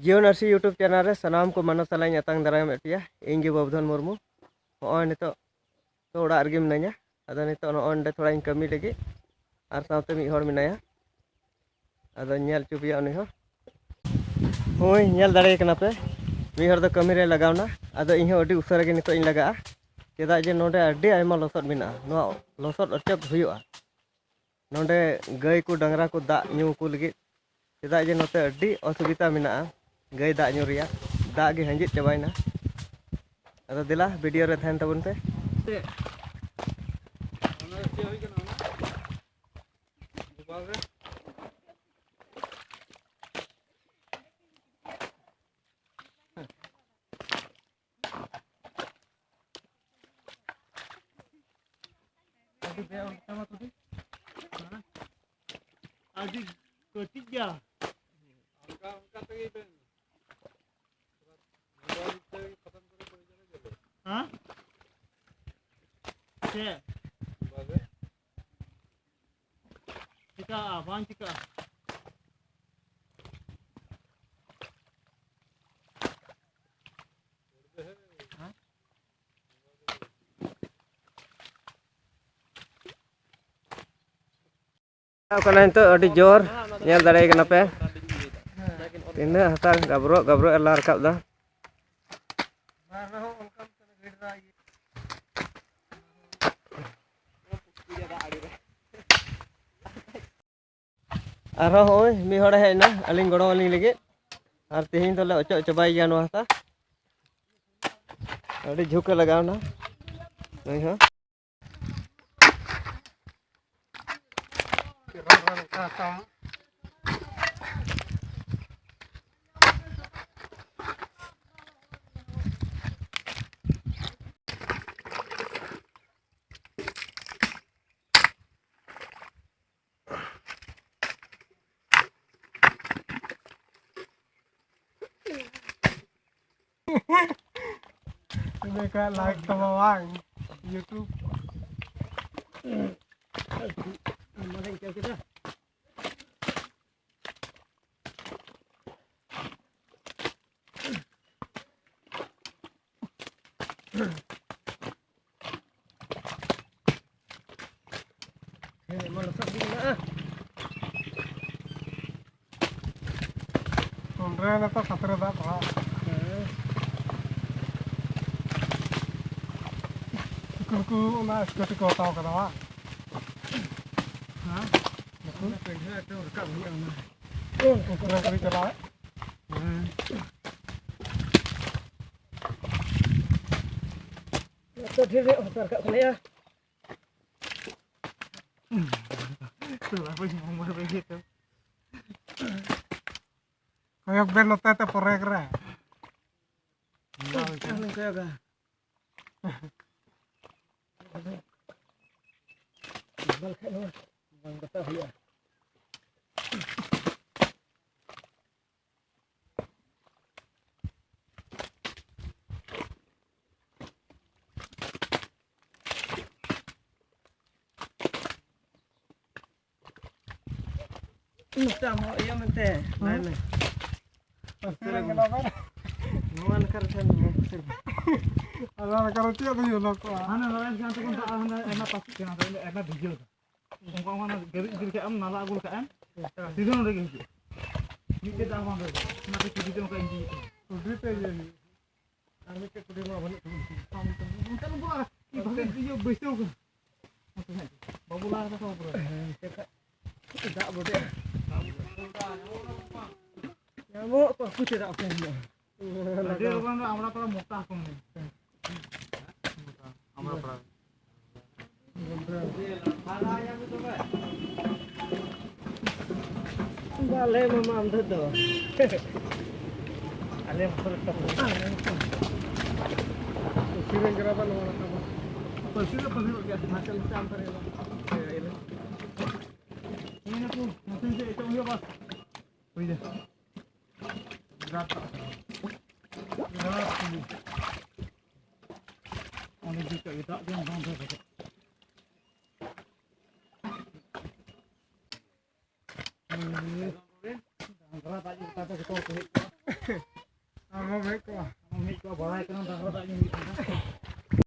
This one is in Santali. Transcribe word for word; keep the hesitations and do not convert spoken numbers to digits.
ᱡᱤᱭᱳ ᱱᱟᱨᱥᱤ YouTube ᱪᱮᱱᱮᱞ ᱨᱮ ᱥᱟᱱᱟᱢ ᱠᱚ ᱢᱟᱱᱚᱛ ᱥᱟᱞᱟᱜ ᱤᱧ ᱟᱛᱟᱝ ᱫᱟᱨᱟᱢᱮᱫ ᱯᱮᱭᱟ᱾ ᱤᱧ ᱜᱮ ᱵᱚᱵᱫᱷᱚᱱ ᱢᱩᱨᱢᱩ᱾ ᱦᱚᱸᱜᱼᱚᱭ ᱱᱤᱛᱚᱜ ᱛᱚ ᱚᱲᱟᱜ ᱨᱮᱜᱮ ᱢᱤᱱᱟᱹᱧᱟ᱾ ᱟᱫᱚ ᱱᱤᱛᱚᱜ ᱱᱚᱜᱼᱚᱭ ᱱᱚᱸᱰᱮ ᱛᱷᱚᱲᱟᱧ ᱠᱟᱹᱢᱤ ᱞᱟᱹᱜᱤᱫ ᱟᱨ ᱥᱟᱶᱛᱮ ᱢᱤᱫ ᱦᱚᱲ ᱢᱮᱱᱟᱭᱟ᱾ ᱟᱫᱚ ᱧᱮᱞ ᱦᱚᱪᱚ ᱯᱮᱭᱟ ᱩᱱᱤ ᱦᱚᱸ᱾ ᱦᱳᱭ, ᱧᱮᱞ ᱫᱟᱲᱮᱭᱟᱭ ᱠᱟᱱᱟ ᱯᱮ, ᱢᱤᱫ ᱦᱚᱲ ᱫᱚ ᱠᱟᱹᱢᱤ ᱨᱮ ᱞᱟᱜᱟᱣ ᱮᱱᱟ᱾ ᱟᱫᱚ ᱤᱧ ᱦᱚᱸ ᱟᱹᱰᱤ ᱩᱥᱟᱹᱨᱟ ᱜᱮ ᱱᱤᱛᱚᱜ ᱤᱧ ᱞᱟᱜᱟᱜᱼᱟ, ᱪᱮᱫᱟᱜ ᱡᱮ ᱱᱚᱸᱰᱮ ᱟᱹᱰᱤ ᱟᱭᱢᱟ ᱞᱚᱥᱚᱫ ᱢᱮᱱᱟᱜᱼᱟ᱾ ᱱᱚᱣᱟ ᱞᱚᱥᱚᱫ ᱚᱪᱚᱜ ᱦᱩᱭᱩᱜᱼᱟ᱾ ᱱᱚᱸᱰᱮ ᱜᱟᱹᱭ ᱠᱚ ᱰᱟᱝᱨᱟ ᱠᱚ ᱫᱟᱜ ᱧᱩ ᱠᱚ ᱞᱟᱹᱜᱤᱫ, ᱪᱮᱫᱟᱜ ᱡᱮ ᱱᱚᱛᱮ ᱟᱹᱰᱤ ᱚᱥᱩᱵᱤᱫᱟ ᱢᱮᱱᱟᱜᱼᱟ ᱜᱟᱹᱭ ᱫᱟᱜ ᱧᱩ ᱨᱮᱭᱟᱜ, ᱫᱟᱜ ᱜᱮ ᱦᱟᱸᱡᱮᱫ ᱪᱟᱵᱟᱭᱮᱱᱟ᱾ ᱟᱫᱚ ᱫᱮᱞᱟ ᱵᱷᱤᱰᱤᱭᱳ ᱨᱮ ᱛᱟᱦᱮᱱ ᱛᱟᱵᱚᱱ ᱯᱮ᱾ ᱟᱹᱰᱤ ᱠᱟᱹᱴᱤᱡ ᱜᱮᱭᱟ᱾ ᱚᱱᱠᱟ, ᱚᱱᱠᱟ ᱛᱮᱜᱮ ᱵᱮᱱ᱾ ᱦᱮᱸ? ᱪᱮᱫ? ᱪᱤᱠᱟᱹᱜᱼᱟ? ᱵᱟᱝ ᱪᱤᱠᱟᱹᱜᱼᱟ᱾ ᱠᱟᱱᱟ ᱱᱤᱛᱚᱜ ᱟᱹᱰᱤ ᱡᱳᱨ, ᱧᱮᱞ ᱫᱟᱲᱮᱭᱟᱜ ᱠᱟᱱᱟ ᱯᱮ ᱛᱤᱱᱟᱹᱜ ᱦᱟᱛᱟᱣ ᱜᱟᱵᱨᱚᱜ ᱜᱟᱵᱨᱚᱜ ᱮ ᱞᱟ ᱨᱟᱠᱟᱵ ᱮᱫᱟ᱾ ᱟᱨᱦᱚᱸ ᱦᱚᱸᱜᱼᱚᱭ ᱢᱤᱫ ᱦᱚᱲᱮ ᱦᱮᱡ ᱮᱱᱟ ᱟᱹᱞᱤᱧ ᱜᱚᱲᱚ ᱟᱹᱞᱤᱧ ᱞᱟᱹᱜᱤᱫ᱾ ᱟᱨ ᱛᱮᱦᱮᱧ ᱫᱚᱞᱮ ᱚᱪᱚᱜ ᱪᱟᱵᱟᱭ ᱜᱮᱭᱟ ᱱᱚᱣᱟ ᱦᱟᱥᱟ᱾ ᱟᱹᱰᱤ ᱡᱷᱩᱠ ᱮ ᱞᱟᱜᱟᱣ ᱮᱱᱟ ᱱᱩᱭ ᱦᱚᱸ᱾ ᱤᱱᱟᱹ ᱠᱷᱟᱱ ᱞᱟᱭᱤᱠ ᱛᱟᱢᱟ ᱵᱟᱝ? YouTube᱾ ᱟᱭᱢᱟ ᱫᱤᱱ ᱪᱟᱞ ᱠᱮᱫᱟ᱾ ᱦᱮᱸ, ᱢᱟ ᱞᱚᱥᱚᱫ ᱜᱮ ᱢᱮᱱᱟᱜᱼᱟ᱾ ᱱᱚᱰᱮ ᱱᱤᱛᱚᱜ ᱠᱷᱟᱛᱨᱮ ᱫᱟᱜ ᱠᱚ ᱦᱟᱸᱜ᱾ ᱦᱮᱸ᱾ ᱱᱩᱠᱩ, ᱱᱩᱠᱩ ᱚᱱᱟ ᱥᱠᱩᱴᱤ ᱠᱚ ᱦᱟᱛᱟᱣ ᱠᱟᱫᱟ ᱵᱟᱝ? ᱦᱮᱸ? ᱱᱩᱠᱩ? ᱚᱱᱟ ᱯᱤᱸᱰᱷᱟᱹ ᱮᱠᱫᱚᱢ ᱨᱟᱠᱟᱵ ᱦᱩᱭᱩᱜᱼᱟ ᱚᱱᱟ᱾ ᱩᱱᱠᱩ ᱠᱚᱨᱮ ᱠᱚ ᱪᱟᱞᱟᱣᱮᱫ᱾ ᱦᱮᱸ᱾ ᱱᱤᱛᱚᱜ ᱰᱷᱮᱨ ᱧᱚᱜ ᱦᱟᱛᱟᱣ ᱨᱟᱠᱟᱵ ᱠᱟᱱᱟ ᱭᱟ᱾ ᱛᱚ ᱵᱟᱵᱩ ᱢᱳᱢᱳ ᱨᱮ ᱤᱭᱟᱹ ᱛᱚ᱾ ᱠᱚᱭᱚᱜ ᱵᱮᱱ ᱱᱚᱛᱮ ᱛᱮ ᱯᱚᱨᱮᱠ ᱨᱮ᱾ ᱪᱮᱫ ᱞᱤᱧ ᱠᱚᱭᱚᱜᱟ? ᱵᱟᱝ ᱠᱟᱛᱷᱟ ᱦᱩᱭᱩᱜᱼᱟ᱾ ᱱᱚᱛᱮ ᱟᱢ ᱦᱚᱸ ᱤᱭᱟᱹ ᱢᱮᱱᱛᱮ, ᱦᱮᱸ? ᱞᱟᱭ ᱢᱮ᱾ ᱯᱟᱥᱮ ᱨᱮ ᱢᱮᱱᱟᱜ ᱢᱮ᱾ ᱱᱚᱣᱟ ᱞᱮᱠᱟ ᱨᱮ ᱠᱷᱟᱱ ᱱᱚᱣᱟ ᱯᱟᱥᱮ ᱨᱮ᱾ ᱟᱨ ᱱᱚᱣᱟ ᱞᱮᱠᱟ ᱨᱮ ᱪᱮᱫ ᱵᱤᱱ ᱚᱱᱟ ᱠᱚᱣᱟ? ᱦᱟᱱᱟ ᱱᱚᱣᱟ ᱡᱟᱦᱟᱸ ᱛᱮᱵᱚᱱ ᱫᱟᱜ, ᱦᱟᱱᱟ ᱟᱭᱢᱟ ᱯᱟᱥ ᱠᱟᱱᱟ, ᱟᱭᱢᱟ ᱵᱷᱤᱡᱟᱹᱣ ᱫᱟ᱾ ᱚᱱᱠᱟ ᱢᱟᱱᱮ ᱜᱟᱹᱰᱤ ᱤᱫᱤ ᱞᱮᱠᱷᱟᱡ ᱮᱢ, ᱱᱟᱞᱟ ᱟᱹᱜᱩ ᱞᱮᱠᱷᱟᱡ ᱮᱢ, ᱥᱤᱫᱷᱟᱹ ᱱᱚᱰᱮ ᱜᱮ ᱦᱤᱡᱩᱜᱼᱟ᱾ ᱢᱤᱫᱴᱮᱡ ᱫᱟᱜ ᱦᱚᱸ ᱵᱟᱝ ᱨᱟᱹᱯᱩᱫᱚᱜᱼᱟ᱾ ᱚᱱᱟᱛᱮ ᱠᱩᱰᱤ ᱛᱮ ᱚᱱᱠᱟ ᱤᱫᱤ ᱦᱩᱭᱩᱜ ᱠᱟᱱᱟ᱾ ᱠᱩᱰᱤ ᱛᱮ ᱤᱭᱟᱹ ᱦᱩᱭᱩᱜᱼᱟ᱾ ᱟᱨ ᱢᱤᱫᱴᱮᱡ ᱠᱩᱰᱤ ᱢᱟ ᱵᱟᱹᱱᱩᱜ ᱛᱟᱵᱚᱱ᱾ ᱚᱱᱛᱮ ᱱᱩᱠᱩ ᱟᱨ ᱠᱤ ᱵᱷᱟᱜᱮ ᱤᱭᱟᱹ ᱵᱟᱹᱭᱥᱟᱹᱣ ᱠᱟᱱᱟ᱾ ᱵᱟᱹᱵᱩ ᱞᱟᱦᱟ ᱨᱮ ᱥᱟᱵ ᱠᱚᱨᱮ᱾ ᱦᱮᱸ, ᱪᱮᱫ ᱠᱷᱟᱡ ᱫᱟᱜ ᱵᱚᱰᱮᱜᱼᱟ᱾ ᱧᱟᱢᱚᱜ ᱟᱠᱚ ᱦᱟᱹᱠᱩ ᱪᱮᱫᱟᱜ ᱵᱟᱠᱚ ᱧᱟᱢᱚᱜᱼᱟ? ᱟᱹᱰᱤ ᱞᱚᱜᱚᱱ ᱫᱚ ᱟᱢᱲᱟ ᱯᱟᱲᱟ ᱢᱚᱴᱟ ᱦᱚᱯᱚᱱ ᱜᱮ᱾ ᱟᱢᱲᱟ ᱯᱟᱲᱟ᱾ ᱵᱟᱞᱮ ᱮᱢᱟᱢᱟ ᱟᱢ ᱫᱚ᱾ ᱟᱞᱮ ᱢᱚᱛᱚ ᱨᱮ ᱛᱟᱵᱚᱱ᱾ ᱯᱟᱹᱥᱤ ᱨᱮ ᱜᱨᱟᱵᱟ ᱱᱚᱣᱟ ᱨᱟᱠᱟᱵᱟ᱾ ᱯᱟᱹᱥᱤ ᱫᱚ ᱯᱟᱹᱥᱤ ᱜᱚᱫ ᱜᱮᱭᱟ᱾ ᱦᱟᱸ, ᱪᱟᱞ ᱪᱟᱞ ᱛᱟᱨᱮ ᱞᱟ᱾ ᱦᱩᱭ ᱮᱱᱟ ᱠᱚ, ᱱᱚᱛᱮ ᱥᱮᱫ ᱮᱴᱟᱜ ᱦᱩᱭᱩᱜᱼᱟ ᱵᱟᱥ᱾ ᱦᱩᱭ ᱮᱱᱟ᱾ ᱵᱤᱨᱟᱴ ᱫᱟᱜ ᱠᱟᱱᱟ᱾ ᱵᱤᱨᱟᱴ ᱠᱟᱱᱟ᱾ ᱚᱸᱰᱮ ᱡᱩᱛᱟᱹ ᱜᱮ ᱫᱟᱜ ᱜᱮ ᱵᱟᱝ ᱫᱚᱦᱚ ᱠᱟᱛᱮ᱾ ᱰᱟᱝᱨᱟ ᱫᱟᱜ ᱧᱩ ᱠᱟᱛᱮ ᱡᱚᱛᱚ ᱦᱚᱲ ᱠᱚ ᱦᱮᱡ ᱠᱚᱜᱼᱟ᱾ ᱟᱨᱦᱚᱸ ᱦᱮᱡ ᱠᱚᱜᱼᱟ᱾ ᱢᱤᱫ ᱠᱚ ᱵᱟᱲᱟᱭ ᱠᱟᱱᱟ, ᱰᱟᱝᱨᱟ ᱫᱟᱜ ᱧᱩ ᱦᱩᱭᱩᱜ ᱠᱟᱱᱟ᱾